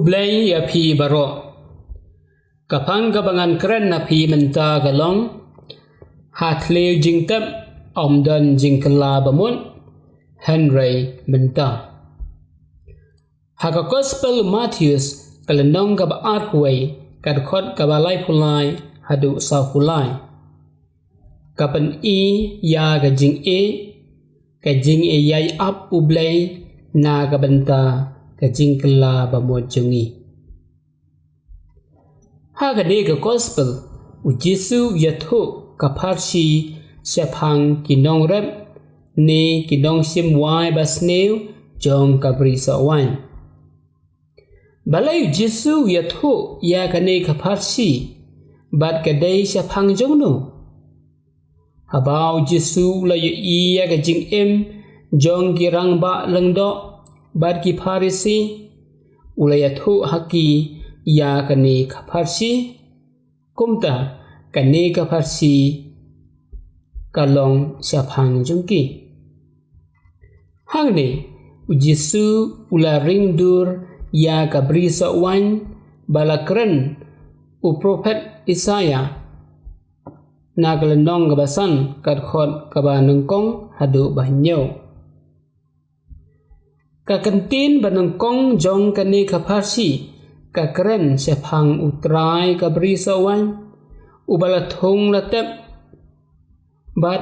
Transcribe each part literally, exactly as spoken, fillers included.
Blei ïa phi baroh. Ka phang kaba ngan kren na phi mynta ka long: Ha thliew jingtep ym don jingkylla bamut, hynrei mynta. Ha ka Gospel u Mathaios, ka lynnong kaba arphew wei, ka dkhot kaba laiphew lai haduh sawphew lai, ka pyni ïa ka jingïeit, ka jingïaid ap U Blei na ka bynta ka jingkylla bamut jong ngi. Ha kane ka Gospel, U Jisu u ïathuh ka pharshi shaphang ki nongrep ne ki nongshim wai basniew jong ka Brisoh Waiñ. Balei U Jisu u ïathuh ïa kane ka pharshi, bad ka dei shaphang jongno? Haba U Jisu u la ïohi ïa ka jingim jong ki rangbah lyngdoh bad ki Pharisi, u la ïathuh ha ki ïa kane ka pharshi. Kumta, kane ka pharshi ka long shaphang jong ki. Hangne, U Jisu u la ring dur ïa ka Brisoh Waiñ ba la kren u prophet Isaiah na ka lynnong kaba san, ka dkhot kaba nyngkong haduh ba hynñiew. Ka kyntien ba nyngkong jong kane ka pharshi ka kren shaphang U Trai ka Brisoh Waiñ, uba la thung la tep, bad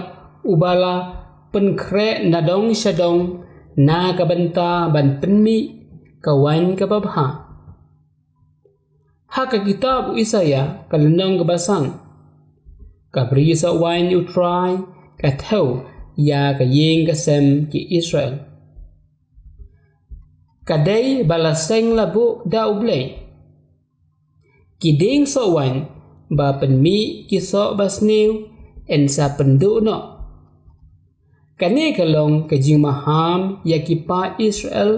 uba la pynkhreh na dong sha dong na ka bynta ban pynmih ka waiñ kaba bha. Ha ka kitab u Isaiah, ka lynnong kaba san, ka Brisoh Waiñ U Trai ka thew ïa ka ïing ka sem ki Israel. Ka dei ba la seng la buh da U Blei. Ki dieng soh waiñ ba pynmih ki soh basniew yn sa pynduh noh. Kane ka long ka jingmaham ïa ki paid Israel,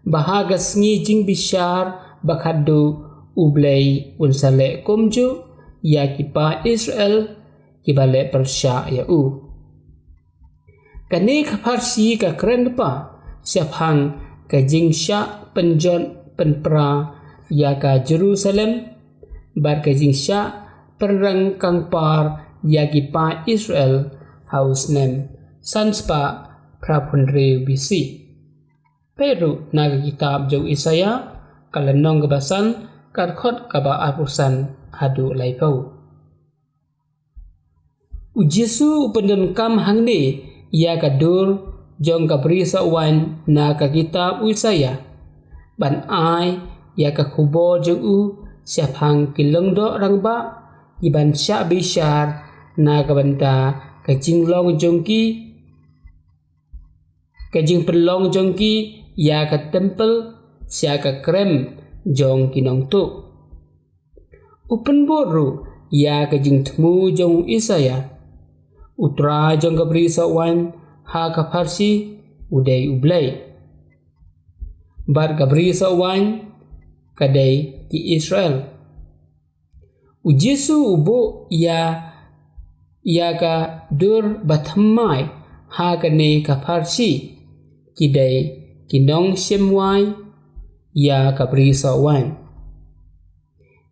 ba ha ka sngi jingbishar ba khatduh U Blei un sa leh kumjuh ïa ki paid Israel kiba leh pyrshah ïa u. Kane ka pharshi ka kren lypa shaphang ka jingshah pynjot pynpra ïa ka Jerusalem, bad ka jingshah pynrang kangpar ïa ki paid Israel ha u snem san spah phra phew hynriew B C. Peit ruh na ka kitab jong u Isaiah, ka lynnong kaba san, ka dkhot kaba arphew san haduh laiphew. U Jisu u pyndonkam hangne ïa ka dur jong ka Brisoh Waiñ na ka kitab u Isaiah, ban ai ïa ka khubor jong u shaphang ki lyngdoh rangbah, kiban shah bishar na ka bynta ka jinglong jong ki, ka jingpynlong jong ki ïa ka templ sha ka krem jong ki nongtuh. U pynbud ruh ïa ka jingthmu jong u Isaiah. U Trai jong ka Brisoh Waiñ ha ka pharshi u dei U Blei, bad ka Brisoh Waiñ ka dei ki Israel. U Jisu u buh ïa, ïa ka dur bathymmai ha kane ka pharshi, ki dei ki nongshim wai ïa ka Brisoh Waiñ.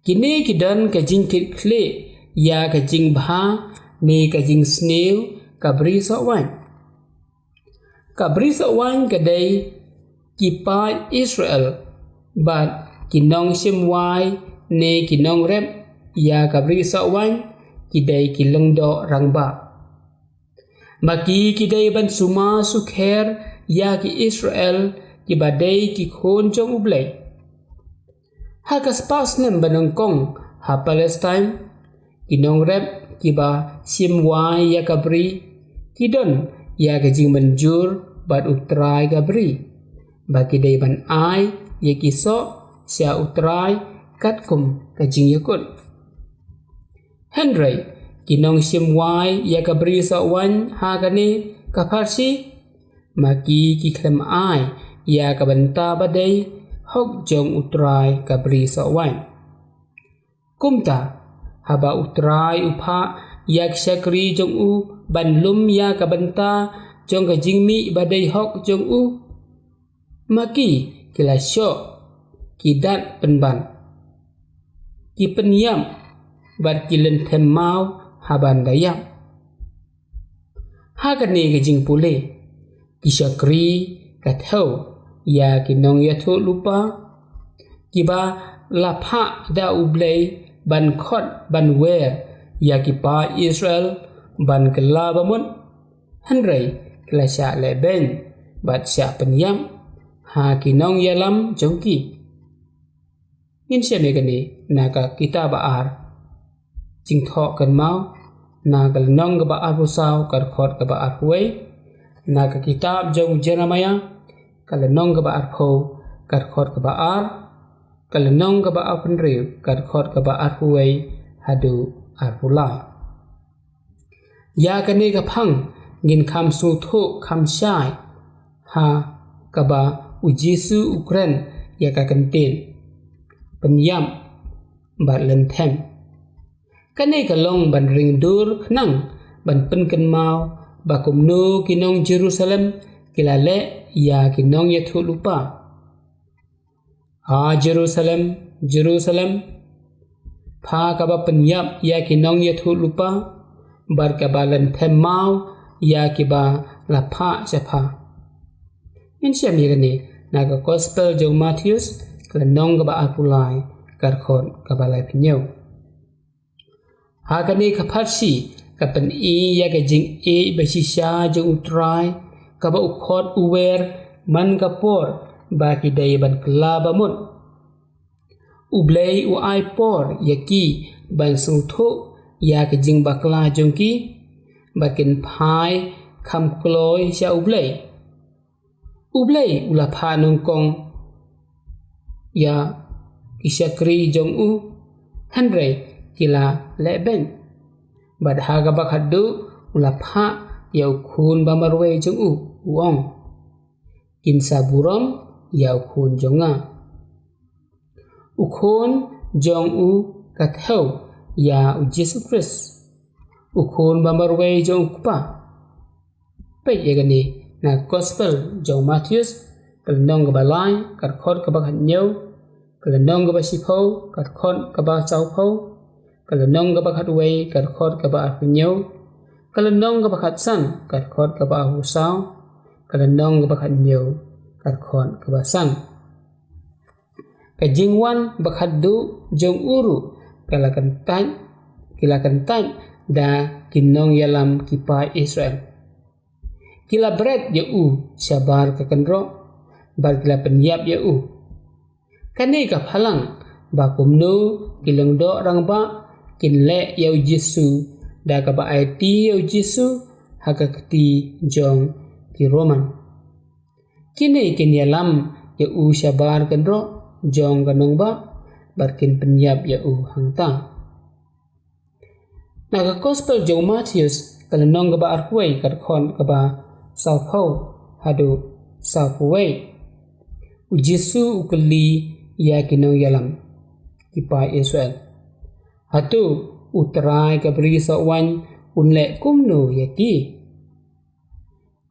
Kine ki don ka jingkitkhlieh ïa ka jingbha ne ka jingsniew ka Brisoh Waiñ. Ka Brisoh Waiñ ka dei ki paid Israel, bad ki nongshim wai ne ki nongrep ïa ka Brisoh Waiñ ki dei ki lyngdoh rangbah. Ma ki ki dei ban sumar sukher ïa ki Israel kiba dei ki khun jong U Blei. Ha ka spah snem ba nyngkong ha Palestine, ki nongrep kiba shim wai ïa ka bri ki don ïa ka jingmynjur bad U Trai ka bri, ba ki dei ban ai ïa ki soh sha U Trai katkum ka jingïakut. Hynrei ki nongshim wai ïa ka Brisoh Waiñ ha kane ka pharshi, ma ki ki khlem ai ïa ka bynta ba dei hok jong U Trai ka Brisoh Waiñ. Kumta, haba U Trai u phah ïa ki shakri jong u ban lum ïa ka bynta jong ka jingmih ba dei hok jong u, ma ki ki la shoh ki dat pynban, ki pynïap bad ki lynthem maw ha ban da ïap. Ha kane ka jingpule, ki shakri ka thew ïa ki nongïathuhlypa kiba la phah da U Blei ban khot ban wer ïa ki paid Israel ban kylla bamut, hynrei ki la shah lehbeiñ bad shah pynïap ha ki nongïalam jong ki. Ngin shem ïa kane na ka kitab Ba Ar Jingthoh Kynmaw, na ka lynnong kaba arphew saw, ka dkhot kaba arphew wei, na ka kitab jong u Jeremaïah, ka lynnong kaba arphew, ka dkhot kaba ar, ka lynnong kaba arphew hynriew, ka dkhot kaba arphew wei haduh arphew lai. Ïa kane ka phang ngin kham sngewthuh kham shai ha kaba U Jisu u kren ïa ka kyntien pynïap bad lynthem. Kane ka long ban ring dur khnang ban pynkynmaw ba kumno ki nong Jerusalem ki la leh ïa ki nongïathuhlypa. A Jerusalem, Jerusalem, pha kaba pynïap ïa ki nongïathuhlypa bad kaba lynthem maw ïa kiba la phah sha pha. Ngin shem ïa kane na ka Gospel jong u Mathaios, ka lynnong kaba arphew lai, ka dkhot kaba laiphew hynñiew. Ha kane ka pharshi ka pyni ïa ka jingïeit ba shisha jong U Trai kaba u khot u wer man ka por ba ki dei ban kylla bamut. U Blei u ai por ïa ki ban sngewthuh ïa ka jingbakla jong ki ba kin phai kham kloi sha U Blei. U Blei u la phah nyngkong ïa ki shakri jong u, hynrei ki la lehbeiñ. Bad ha kaba khatduh u la phah ïa u khun ba marwei jong u, u ong, kin sa burom ïa u khun jong nga. U khun jong u ka thew ïa U Jisu Khrist, u khun ba marwei jong u Kpa. Peit ïa kane na Gospel jong u Mathaios, ka lynnong kaba lai, ka dkhot kaba khathynñiew, ka lynnong kaba shiphew, ka dkhot kaba sawphew, ka lynnong kaba khatwei, ka dkhot kaba arphew hynñiew, ka lynnong kaba khatsan, ka dkhot kaba arphew saw, ka lynnong kaba khathynñiew, ka dkhot kaba san. Ka jingwan ba khatduh jong u ruh ka la kyntait, ki la kyntait da ki nongïalam ki paid Israel. Ki la bret ïa u shabar ka kynroh bad ki la pynïap ïa u. Kane ka phalang ba kumno ki lyngdoh rangbah kin leh ïa U Jisu da kaba aiti ïa U Jisu ha ka kti jong ki Roman. Kine kin ïalam ïa u shabar kynroh jong ka nongbah bad kin pynïap ïa u hangta. Na ka Gospel jong u Mathaios, ka lynnong kaba arphew wei, ka dkhot kaba sawphew haduh sawphew wei, U Jisu u kylli ïa ki nongïalam ki paid Israel, hato U Trai ka Bri Soh Waiñ un leh kumno ïa ki?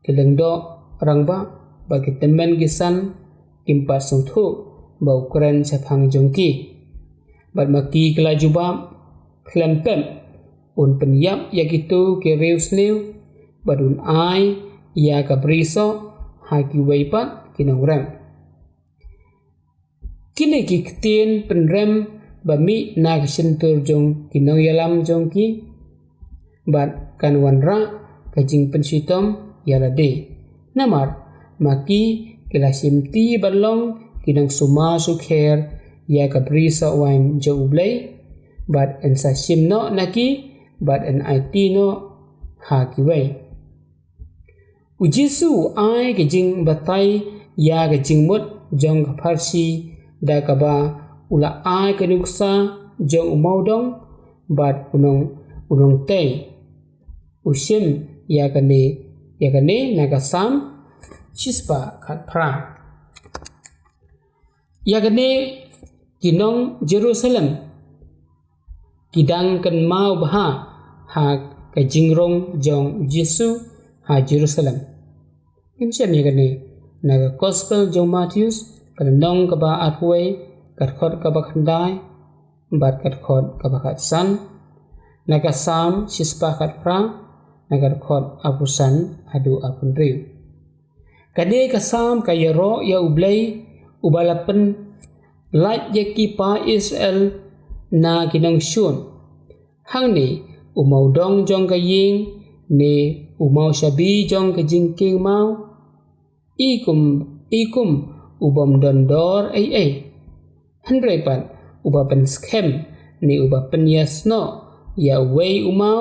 Ki lyngdoh rangbah bad ki tymmen ki san kim pat sngewthuh ba u kren shaphang jong ki. Bad ma ki ki la jubab khlem pep, un pynïap ïa kito ki riewsniew bad un ai ïa ka brisoh ha kiwei pat ki nongrep. Kine ki ktien pynrem ba mih na ka shyntur jong ki nongïalam jong ki, bad kan wanrah ka jingpynshitom ïa lade. Namar ma ki ki la shimti ban long ki nongsumar sukher ïa ka brisoh waiñ jong U Blei, bad yn sa shim noh na ki bad yn aiti noh ha kiwei. U Jisu u ai ka jingbatai ïa ka jingmut jong ka pharshi da kaba u la ai ka nuksa jong u mawdong bad u nong, u nongtei. U shim ïa kane, ïa kane na ka Salm shispah khatphra. Ïa kane ki nong Jerusalem ki dang kynmaw bha ha ka jingrung jong U Jisu ha Jerusalem. Ngin shem ïa kane na ka Gospel jong u Mathaios, ka lynnong kaba arphew wei, ka dkhot kaba khyndai bad ka dkhot kaba khatsan, na ka Salm shispah khatphra, na ka dkhot arphew san haduh arphew hynriew. Kane ka Salm ka ïaroh ïa U Blei uba la pynlait ïa ki paid Israel na ki nongshun. Hangne, u mawdong jong ka ïing ne u mawshabi jong ka jingkieng maw, i kum, i kum u bym don dor ei ei. Hynrei pat, uba pynskhem ne uba pynïasnoh ïa uwei u maw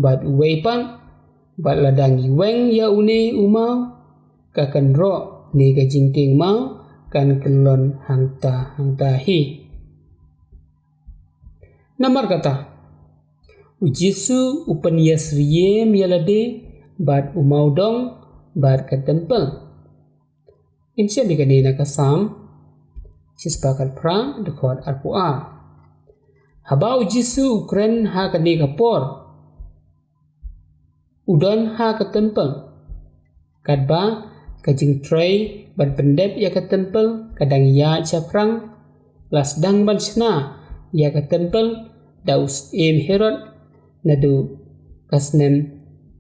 bad uwei pat, bad lada ngi weng ïa une u maw, ka kynroh ne ka jingkieng maw kan kyllon hangta hangta hi. Namar kata, U Jisu u pynïasyriem ïa lade bad u mawdong bad ka templ. Ngin shem ïa kane na ka Salm shispah khatphra, dkhot arphew ar. Haba U Jisu u kren ha kane ka por, u don ha ka templ. Katba ka jingtrei ban pyndep ïa ka templ ka dang ïaid shaphrang, la sdang ban shna ïa ka templ da u syiem Herod naduh ka snem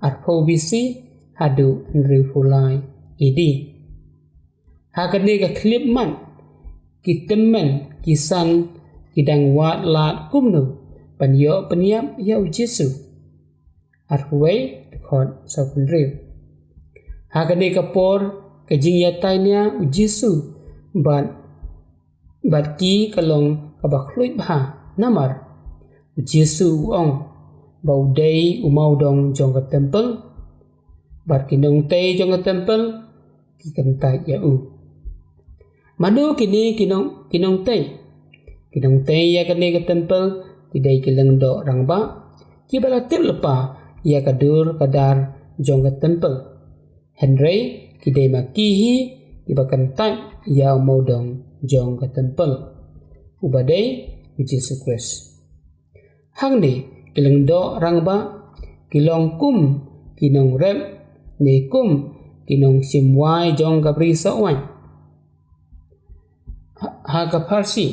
arphew B C haduh hynriewphew lai A D. Ha kane ka khyllipmat, ki tymmen ki san ki dang wad lad kumno ban ïoh pynïap ïa U Jisu. Arphew wei, dkhot sawphew hynriew. Ha kane ka por, ka jingïatai nia U Jisu bad, bad ki ka long kaba khluit bha, namar U Jisu u ong ba u dei u mawdong jong ka templ, bad ki nongtei jong ka templ ki kyntait ïa u. Mano kine ki nong, ki nongtei? Ki nongtei ïa kane ka templ ki dei ki lyngdoh rangbah kiba la tip lypa ïa ka dur ka dar jong ka templ. Hynrei ki dei ma ki hi kiba kyntait ïa u mawdong jong ka templ, uba dei U Jisu Khrist. Hangne, ki lyngdoh rangbah ki long kum ki nongrep ne kum ki nongshim wai jong ka Bri Sohwaiñ. Ha, ha ka pharshi,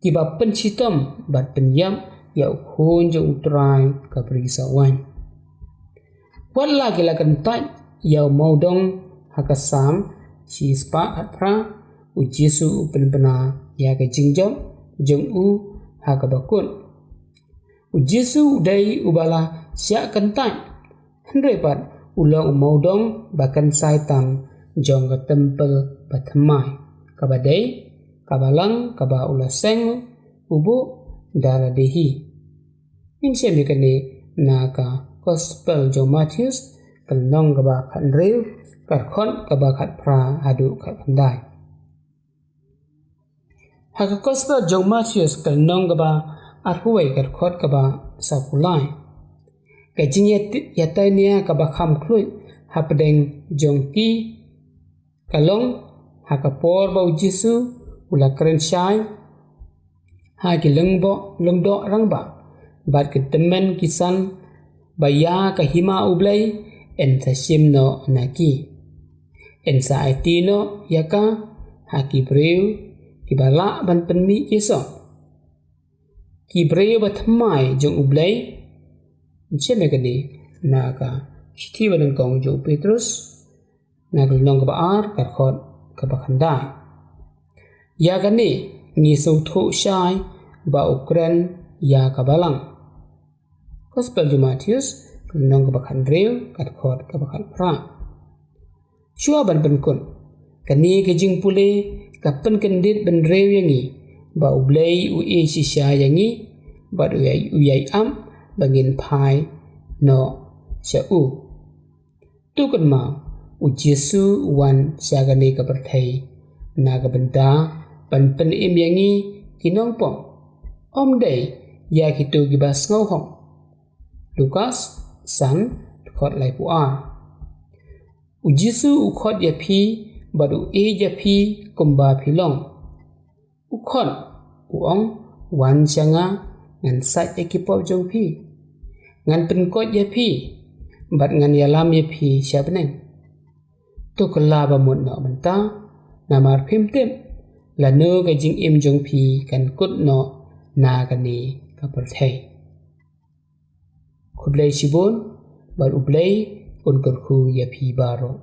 kiba pynshitom bad pynïap ïa u khun jong U Trai, ka Bri Sohwaiñ. Wat la ki la kyntait ïa u mawdong ha ka Salm shispah khatphra, U Jisu u pynbna ïa ka jingjop jong u ha kaba kut. U Jisu u dei uba la shah kyntait, hynrei pat u long u mawdong ba kynsai tam jong ka templ ba thymmai, kaba dei ka balang kaba u la seng u buh da lade hi. Ngin shem ïa kane na ka Gospel jong u Mathaios, ka lynnong kaba khathynriew, ka dkhot kaba khatphra haduh khatkhyndai. Ha ka Gospel jong u Mathaios, ka lynnong kaba arphew wei, ka dkhot kaba sawphew lai. Ka jingïat-, ïatai nia kaba kham khluit hapdeng jong ki ka long ha ka por ba U Jisu u la kren shai ha ki lyngdoh, lyngdoh rangbah bad ki tymmen ki san, ba ïa ka hima U Blei yn sa shim noh na ki. Yn sa aiti noh ïa ka ha ki briew kiba lah ban pynmih jisoh. Ki briew ba thymmai jong U Blei. Ngin shem ïa kane na ka shithi ba nyngkong jong u Petros, na ka lynnong kaba ar, ka dkhot kaba khyndai. Ïa kane ngi sngewthuh shai ba u kren ïa ka balang. Gospel jong u Mathaios, ka lynnong kaba khathynriew, ka dkhot kaba khatphra. Shuwa ban pynkut, kane ka jingpule ka pynkyndit bynriew ïa ngi ba U Blei u ïeit shisha ïa ngi, bad u ïai, u ïai ap ba ngin phai noh sha u. To kynmaw, U Jisu u wan sha kane ka pyrthei na ka bynta ban pynim ïa ngi ki nongpop, ym dei ïa kito kiba sngewhok. Lukas san, dkhot laiphew ar. U Jisu u khot ïa phi bad u ïeit ïa phi kumba phi long. U khot, u ong, wan sha nga, ngan sait ïa ki pop jong phi. Ngan pynkoit ïa phi bad ngan ïalam ïa phi sha bneng. To kylla ba mut noh mynta, namar phim tip lano ka jingim jong phi kan kut noh na kane ka pyrthei. Khublei shibun, bad U Blei un kyrkhu ïa phi baroh.